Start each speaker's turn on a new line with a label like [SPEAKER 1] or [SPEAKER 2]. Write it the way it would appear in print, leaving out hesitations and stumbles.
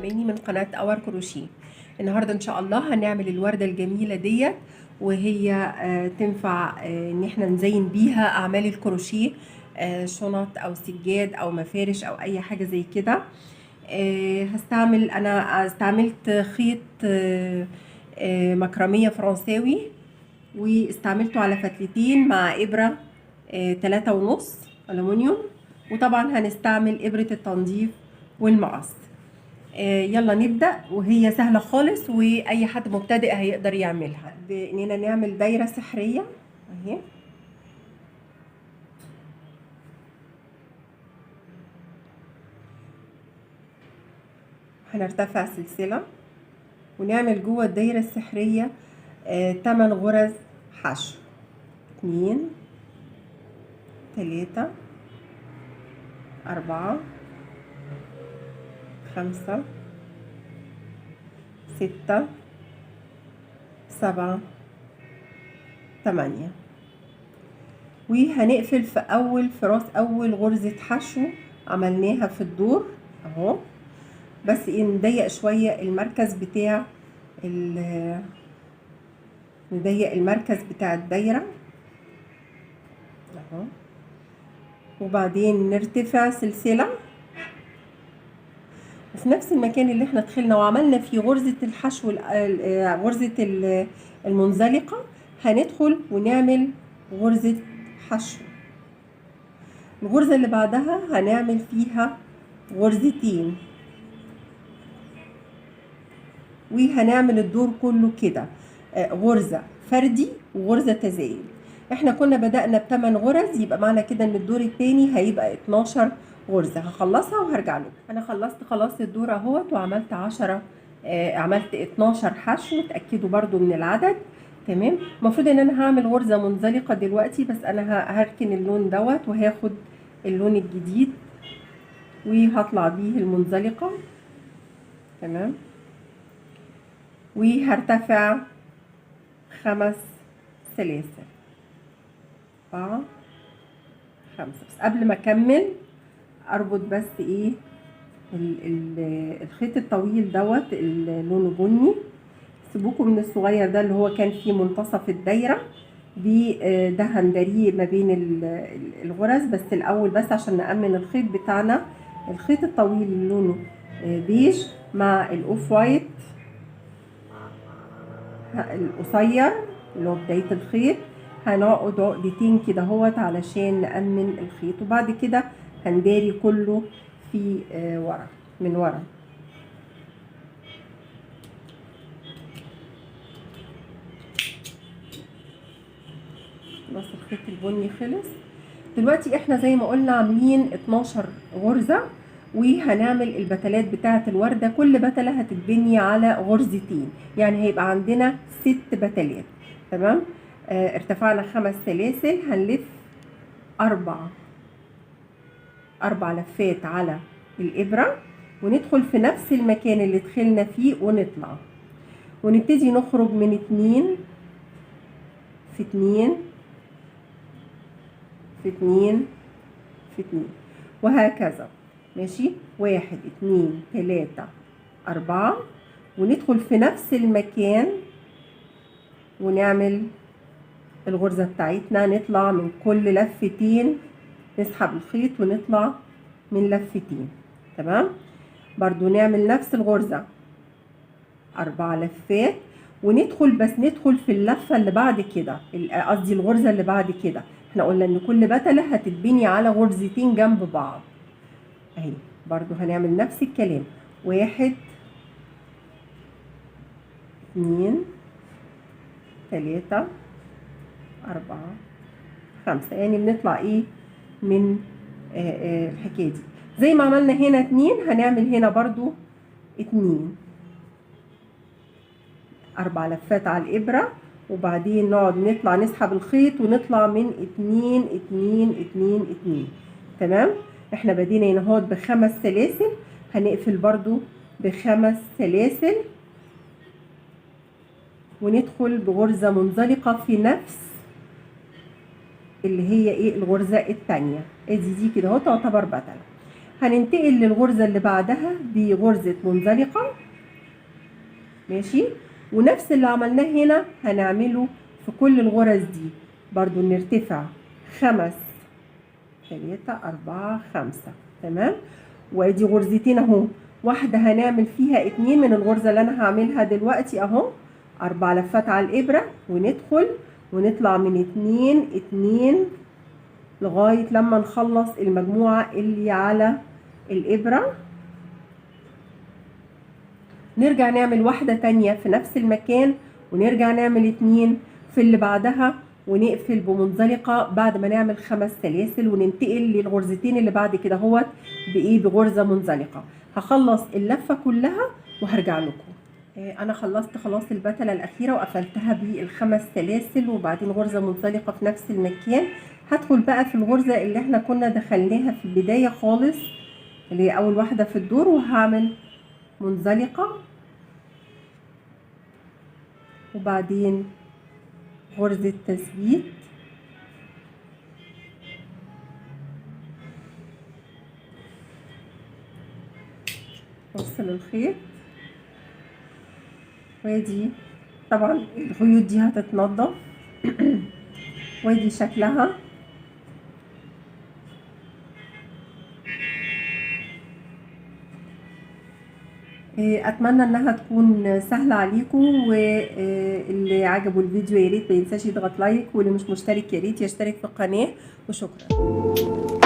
[SPEAKER 1] اماني من قناة اور كروشيه. النهارده ان شاء الله هنعمل الورده الجميلة ديت، وهي تنفع ان احنا نزين بيها اعمال الكروشيه، شنط او سجاد او مفارش او اي حاجة زي كده. هستعمل، انا استعملت خيط مكرميه فرنساوي، واستعملته على فتلتين مع ابره 3.5 ألومنيوم، وطبعا هنستعمل إبرة التنظيف والمقص. يلا نبدأ، وهي سهلة خالص وأي حد مبتدئ هيقدر يعملها. بإننا نعمل دايرة سحرية أهي، هنرتفع سلسلة ونعمل جوه الدايرة السحرية 8 غرز حشو، 2 3 4 5 6 7 8، وهنقفل في اول في راس اول غرزة حشو عملناها في الدور اهو. بس ايه، نضيق شوية المركز بتاع نضيق المركز بتاع الدايرة اهو، وبعدين نرتفع سلسلة، وفي نفس المكان اللي احنا دخلنا وعملنا فيه غرزة الحشو غرزة المنزلقة، هندخل ونعمل غرزة حشو. الغرزة اللي بعدها هنعمل فيها غرزتين، وهنعمل الدور كله كده، غرزة فردي وغرزة تزايد. احنا كنا بدأنا ب8 غرز، يبقى معنى كده ان الدور التاني هيبقى 12 غرزة. هخلصها وهرجع لكم. انا خلصت خلاص الدور اهوت، وعملت 10، عملت 12 حشو. اتأكدوا برضو من العدد، تمام. المفروض ان انا هعمل غرزة منزلقة دلوقتي، بس انا هركن اللون دوت وهاخد اللون الجديد وهطلع بيه المنزلقة، تمام. وهرتفع 5 سلاسل، 4 5. بس قبل ما اكمل اربط بس ايه الخيط الطويل دوت اللي لونه بني، سيبوكم من الصغير ده اللي هو كان في منتصف الدايرة، ده هندريه ما بين الغرز. بس الاول بس عشان نأمن الخيط بتاعنا، الخيط الطويل اللي لونه بيج مع ال off white القصير اللي هو بداية الخيط، هنعقد عقدتين كده اهوت علشان نأمن الخيط، وبعد كده هنداري كله في ورا من ورا. خلاص الخيط البني خلص. دلوقتي احنا زي ما قلنا عاملين 12 غرزة، وهنعمل البتلات بتاعة الوردة. كل بتلة هتتبني على غرزتين، يعني هيبقى عندنا 6 بتلات، تمام. ارتفعنا 5 سلاسل، هنلف 4 لفات على الإبرة، وندخل في نفس المكان اللي دخلنا فيه ونطلع، ونبتدي نخرج من 2 في 2 في 2 في 2 وهكذا، ماشي. 1 2 3 4، وندخل في نفس المكان ونعمل الغرزة بتاعتنا. نطلع من كل لفتين، نسحب الخيط ونطلع من لفتين، تمام. برضو نعمل نفس الغرزة 4 لفات، وندخل، بس ندخل في اللفة اللي بعد كده، قصدي الغرزة اللي بعد كده. احنا قلنا ان كل بتلة هتتبني على غرزتين جنب بعض اهي. برضو هنعمل نفس الكلام، 1 2 3 4 5، يعني بنطلع ايه من الحكاية دي. زي ما عملنا هنا 2 هنعمل هنا برضو 2، 4 لفات على الإبرة، وبعدين نقعد نطلع نسحب الخيط ونطلع من 2 2 2 2، تمام. احنا بدينا هنا اهوت ب5 سلاسل، هنقفل برضو ب5 سلاسل، وندخل بغرزة منزلقة في نفس اللي هي ايه الغرزة التانية. ادي دي كده اهو تعتبر بتلة. هننتقل للغرزة اللي بعدها بغرزة منزلقة. ماشي، ونفس اللي عملناه هنا هنعمله في كل الغرز دي برضو، نرتفع 5 3 4 5. تمام، وادي غرزتين اهو، واحدة هنعمل فيها 2 من الغرزة اللي انا هعملها دلوقتي اهو، 4 لفات على الابرة، وندخل ونطلع من 2 2 لغاية لما نخلص المجموعة اللي على الابرة. نرجع نعمل واحدة تانية في نفس المكان، ونرجع نعمل 2 في اللي بعدها، ونقفل بمنزلقة بعد ما نعمل 5 سلاسل، وننتقل للغرزتين اللي بعد كده اهوت بايه؟ بغرزة منزلقة. هخلص اللفة كلها وهرجع لكم. انا خلصت خلاص البتلة الاخيرة وقفلتها بال5 سلاسل وبعدين غرزة منزلقة في نفس المكان. هدخل بقى في الغرزة اللي احنا كنا دخلناها في البداية خالص اللي هي اول واحدة في الدور، وهعمل منزلقة وبعدين غرزة تثبيت، وصل الخيط. وادي طبعا الخيوط دي هتتنضف. وادي شكلها. اتمنى انها تكون سهله عليكم، واللي عجبه الفيديو يا ريت ما ينساش يضغط لايك، واللي مش مشترك يا ريت يشترك في القناه، وشكرا.